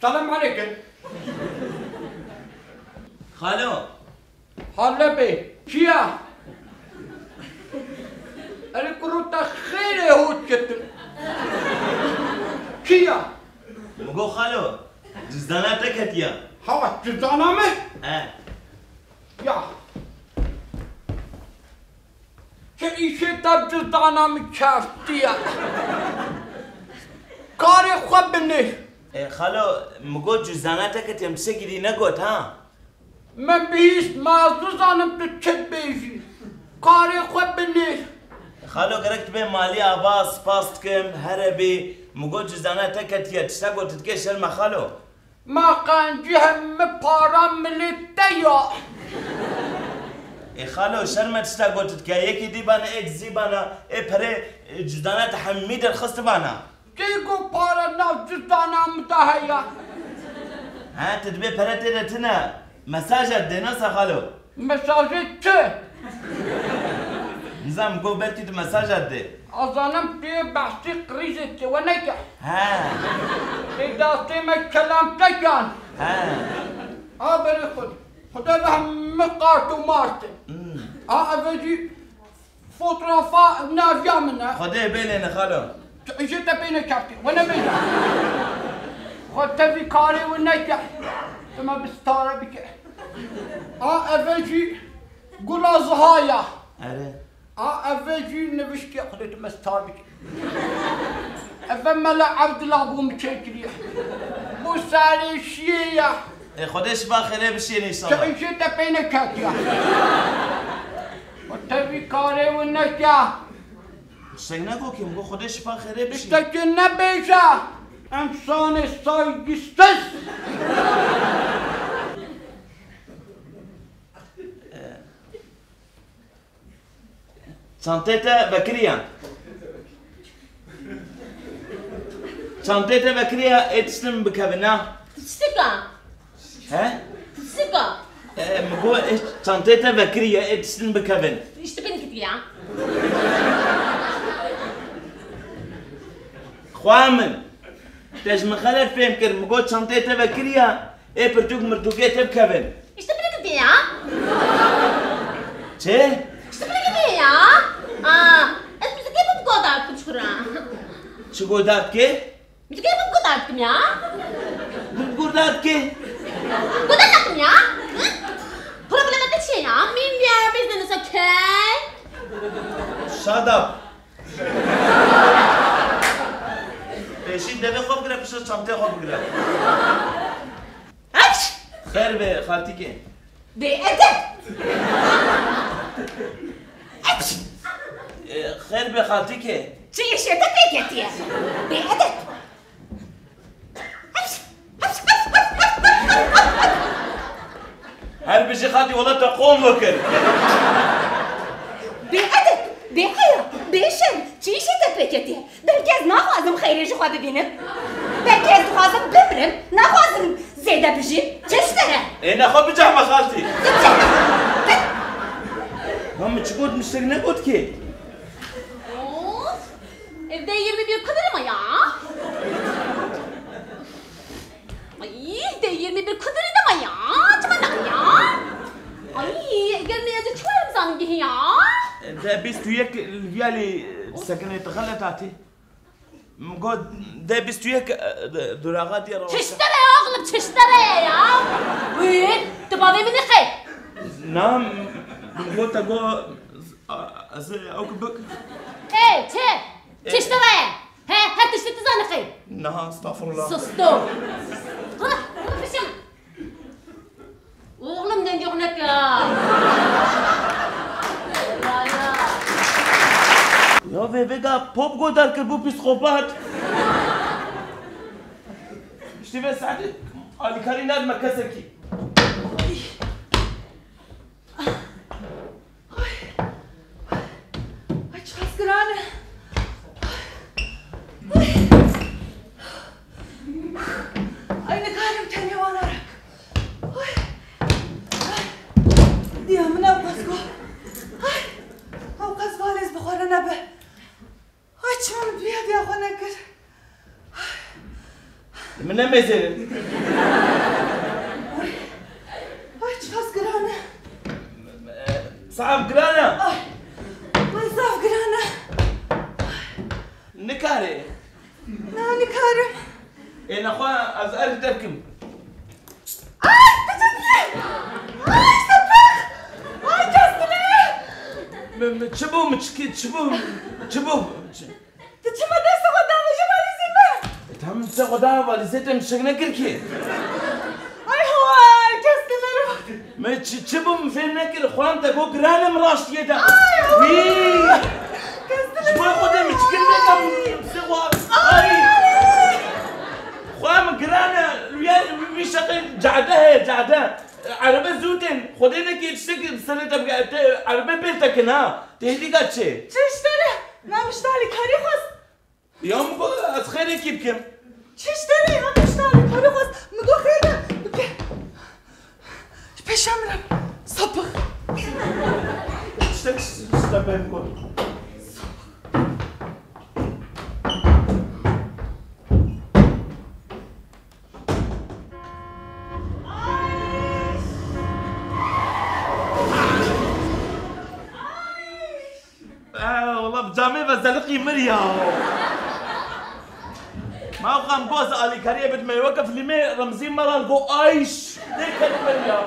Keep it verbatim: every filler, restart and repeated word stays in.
Selam aleykum. Xalo. Halebê. Çiya? Erê kuro te xêrê hot ketin. Çiya? Min got xalo, cizana te ketiya. Hawa, cizana me? He. Ya. Çi îşê te cizana min keftiye? Karê xwe binêr. E, xalo, min got cizana te ketiye, min tiştekî dî negot, ha? Min bihîst, ma ez nizanim tu çi dibêjî. Karê xwe binêr. Xalo, gerek tu bê malî ava, spas dikim, here bî. Min got cizana te ketiye, tiştek got tu dikê şerm e xalo. Ma qencî hemî para milê te ya. Ê xalo, şerm e tişta got tu dike, yekî dî bana, ê dizî bana, ê perê, e, cizana te hemî derxist bana. Kê got para nav cizana min de heye? He, tu dibê pere tê de tune. Mesaj et dê, nasa xalo? Mesajê çi? Nizam, got belkî tu mesaj et dê. Azanim tu yê behsî qrîzê tê we neke. He. Tê dastê me kelam tekan. He. A berê xwe. Xwedê bi hemî qart û martê. Hmm. A eve jî Fotoğrafa naviya min e. Xwedê bêlêne xalo. Tu îşê te pê nekertî. We nebêje. Xwe tevî karê wî neke. Tu me bi stare bike. A eve jî gula ziha ya. Erê. A eve jî nivişkê Xwedê tu me star bike. Eve mela Evdila bû min çêkiriye. Bû serê şiyê ya. Ê, Xwedê şifa xêrê bişîne Te înşallah. Îşê te pê neketiya. Û tevî karê wî nekya. Tiştek negot kê, min got Xwedê şifa xêrê bişîne. Tiştekî nebêje. Însanê saygısız. Çantê te vekiriye. Çantê te vekiriye, ê tiştin bikevin, na? Tiştika. He? Tiştika. E, min got, ê çantê te vekiriye, ê tiştin bikevin. Îşte beni gidiyor. Xwa min. Te ji min xelet fêm kir, min got çantê te vekiriye, ê pirtûk mirtûkê te bikevin. İşte beni gidiyor ya. Çi? İşte beni gidiyor ya. Aa, ez müzikê bû godar dikim çikura. Çi godar dikê? Müzikê bû godar dikim ya. Godar dikê? Godar dikim ya. Hı? Probleme de çi ya? Min diyor business, okay? Shut up. Pêşî devê xwe bigire, piştre çanteyê xwe bigire. Eş! Xêr be xaltîkê. Bêedeb! Eş! E, xêr be xaltîkê. Çi îşê te pê ketiye? Bêedeb! Her bijî xatî wela te qom vekir. Bêedeb, bêheya, bêşerm, çi îşê te pê ketiye? Belkî ez naxwazim xeyrê ji xwe bibînim. Belkî ez dixwazim bimirim, naxwazim zêde bijîm. Çi ji te re? Ê nexwe bicehme xaltî. Bicehme. Ha min çi got, min tiştek negot kê. Of. Evde yirmi bir kudur mu ya? Ay, evde yirmi bir kudur da mı ya? Çima ne ya? Ay, yirmi yedi çuvarım zanım gihi ya. De bîst û yek li viyalî sekinê te xelet hatî. Min got de bîst û yek, e, duraxa diye rawa. Çiştere ya oğlum, çiştere ya. Uy, tu bavê min xey. Na, min got te got, a, ez ew ki bik. Ê, çi? Çiştere ye? He, her tiştî tu zanî xey. Niha, estağfurullah. Sustu. Qıra, qıra pişim. Oğlum, ne diyor ne ya? Ya, ya. Ya vê vêga pop godar kir bû psîkopat. Îşte vê saetê alîkarî nadime kesekî. Ay. Ay, çiqas giran e. Ay. Ay, nikarim tenê wana rak. Ay. Ay. Diya min ew qas got. Ay. Ew qas valêz bi xwe re nebe. Ay, çima min viya viya xwe nekir? Min Nemêzêrin. Ay, çiqas giran e. Sax giran e. Ay, ay, zaf giran e. Nikarê. Na, nikarim. Ê nexwe ez erê te bikim. Ay, tu çi dikî? Ay, sepik! Ay, kes dile! Mi, mi, çi bû, mi çi, çi bû, çi bû? Çi? Tu çima destê xwe davêjî valîzê me? Tam destê xwe da valîzê te, min şik nekir ki. Ay, hay, kes dile! Me çi, çi bû, min fêm nekir. Xwam te got giran e, min raştiyê te. Ay, Wî! Kes dile! Ji bo Xwedê min çikin vêka min sê xwe. Ay! Xwe min giran e, wî, wî şeqê cade heye, cade. Erebe zû tên. Xwedê nekê tiştekî bi serê te bike, te erebe pêl te kin ha. Tê hêdîka çê? Çi ji te re? Na, min ji te alîkarî xwest. Ya min got ez xêrekî bikim. Çi ji te re ya, min ji te alîkarî xwest. Min got xêr be, bike. Ji pêşa min re, sapik. Tiştek ji te pê min got. Ee, wala bi camê ve zeliqî mir ya. Ma xwe em goz alîkariyê bidime weke filmê Remzî Meral go Ayş. Tê ket mir ya.